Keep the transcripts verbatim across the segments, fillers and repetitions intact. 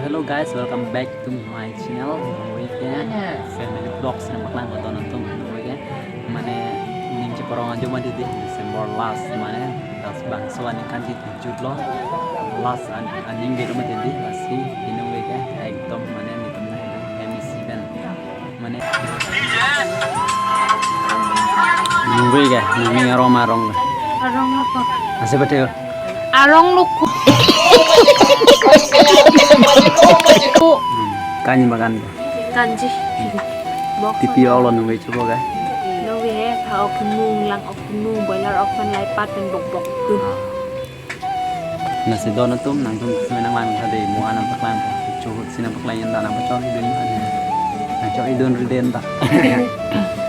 Hello guys, welcome back to my channel. Nungve ke family vlogs nangpaklangpo don atum, nungve ke mane ning cheparong ajo mati di December last, mane last bangso aningkan di jutlo, last an-, aning gelo mati di, lasi nungve ke ekdom mane netum na M E C pen. Mane. Nungve ke, nangning arong ma arong. Arong apa? Ase bete. Arong luku. Hmm, kanji makan ke. Kanji. Bok. Tipi olo nungve chupo ke. Nungve he, pha okimung, lang okimung, boiler ok pen lai pat pen bok bok tu. Lasi don atum, nangtum seme nanglang tha de, mo-an nangpaklangpo. Chuhut si nangpaklang yan da nangpachor idun. Nangchor idun riden ta.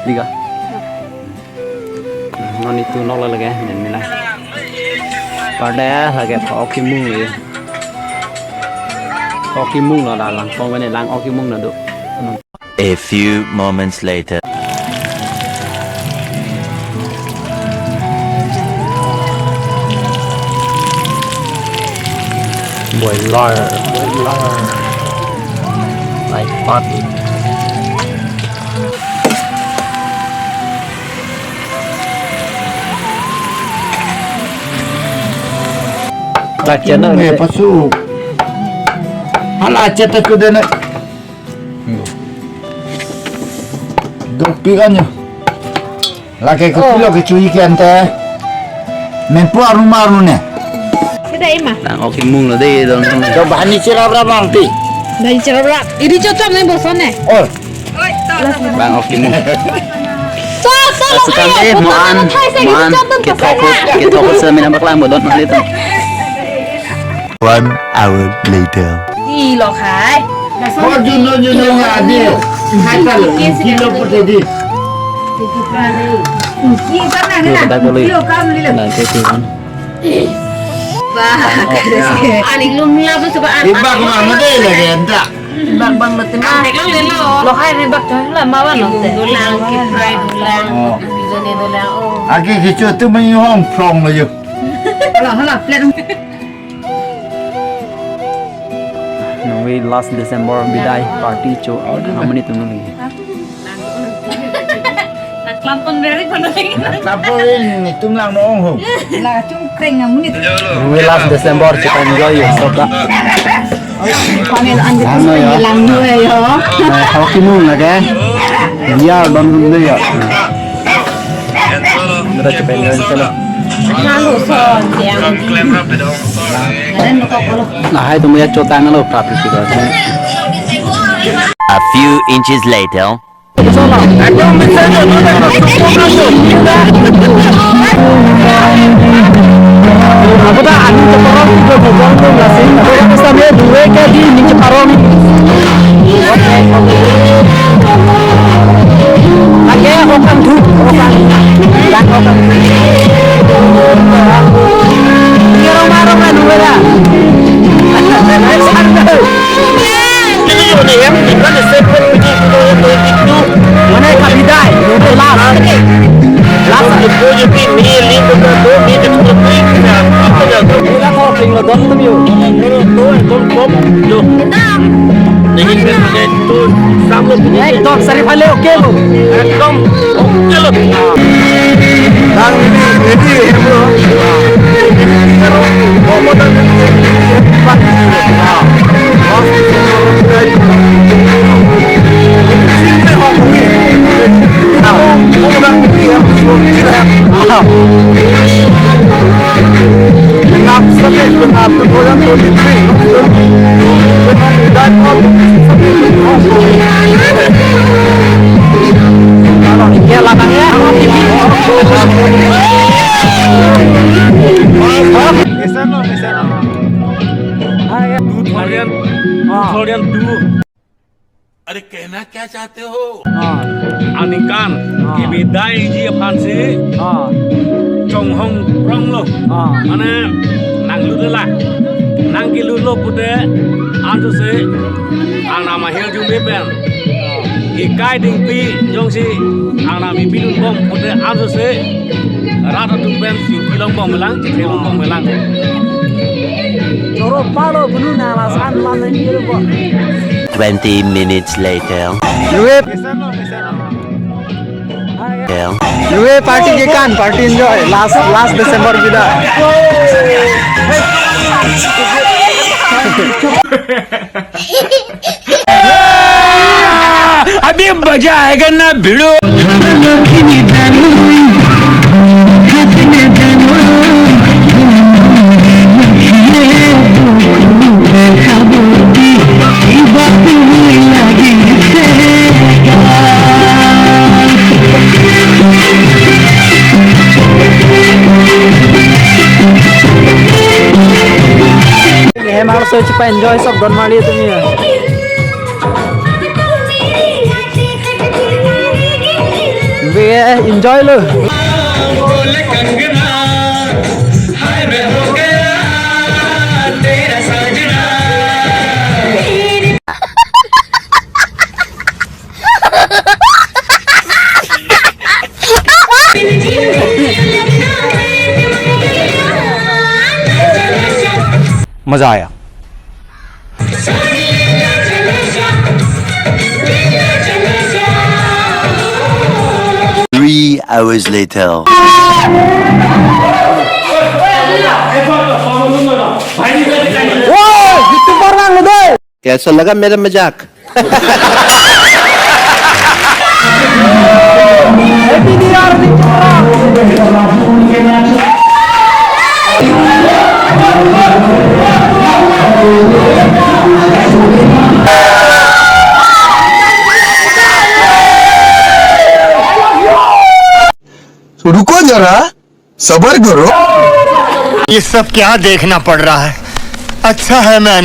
Diga. Non itu nok lake, men mila. Pada lake pha okimung ye. Pha okimung lo da lang, pong ne lang okimung na do. A few moments later. Boiler, boiler. Like party. Lak channel. Nge pasu. Hala cheta kudena. Dopik anyo. Lake ko pilo ke chui ke ante. Menpo arnu ma arnu ne. Sida ima. Lang okimung lo de don. Coba hani chirap rap bang pi. Bang chirap rap. Ini cocok nih bosone. Oh. Bang okimung. Cocok. Sukan de mo-an, mo-an. Kita ko, kita ko seme nangpaklangpo don hali tu. One hour later. Di lo khai. Ko juno juno nga di. Hai ta lo, kilo pute di. Ki kan na na. Kita ko lo. Kilo kam lilo. Nanti tu kan. Bah. Aning lum la tu coba. Ibak ma ma de lagi anta. Ibak bang mati ma. Ang tegang lelo. Lo khai ibak tu la ma wan lo te. Dulang, ki fry dulang. Oh. Jone dulang. Oh. Aki kichu tu menghong prong lo yo. Hala hala plate. Nungve last December bidai party cho. Amonit nungve. Naklampon beri kono lagi. Naklampon netum lang nong ho. La chungkreng amonit. Nungve last December chita enjoy yo soka. Panel andi. Ano ya? Lang nungve yo. Nah, okimung lake. Dia bang nungve ya. Mera chepen ran chalo. Malu son tiang. Lahai tu muya chotang lo prapit sih. A few inches later. Ako ta aning cheparong tu bobong tu nasi. Ako ta sampai dua kali aning cheparong. Lake okang duk, okang. Lake okang duk. Ini rong marong kan dua dah. Santai. Mane kabidai, dua belas. Last. Udah kau ping lo don tum yo. Ekdom sari phale oke lo. Ekdom oke lo. Tang ini, ini, bro. Two thousand, two thousand two. अरे, कहना क्या चाहते हो? Aningkan, kebidaiji aphansi, chonghong pronglo. Mane, nanglutlela. Nangkelutlo pute, ansi, anam ahirjume pen. Ikai dingpi, jongsi, anam ipidunbom pute, ansi, rat atum pen, singki longbomlang, chithe longbomlang. Choro palo bunu nang lasan lan nang kiri bo. Twenty minutes later. Lui, lui party kekan, party enjoy. Last, last December bida. अभी मजा आएगा ना भिड़ो। Hem arloso chepa-enjoy sok don marli tumi ya. Be enjoy lo. मजा आया। Three hours later. Woi, YouTuber bang lo doi. Kaisa laga mera majak? Happy New Year, Ning Chora. रुको जरा, सबर करो। ये सब क्या देखना पड़ रहा है? अच्छा है मैं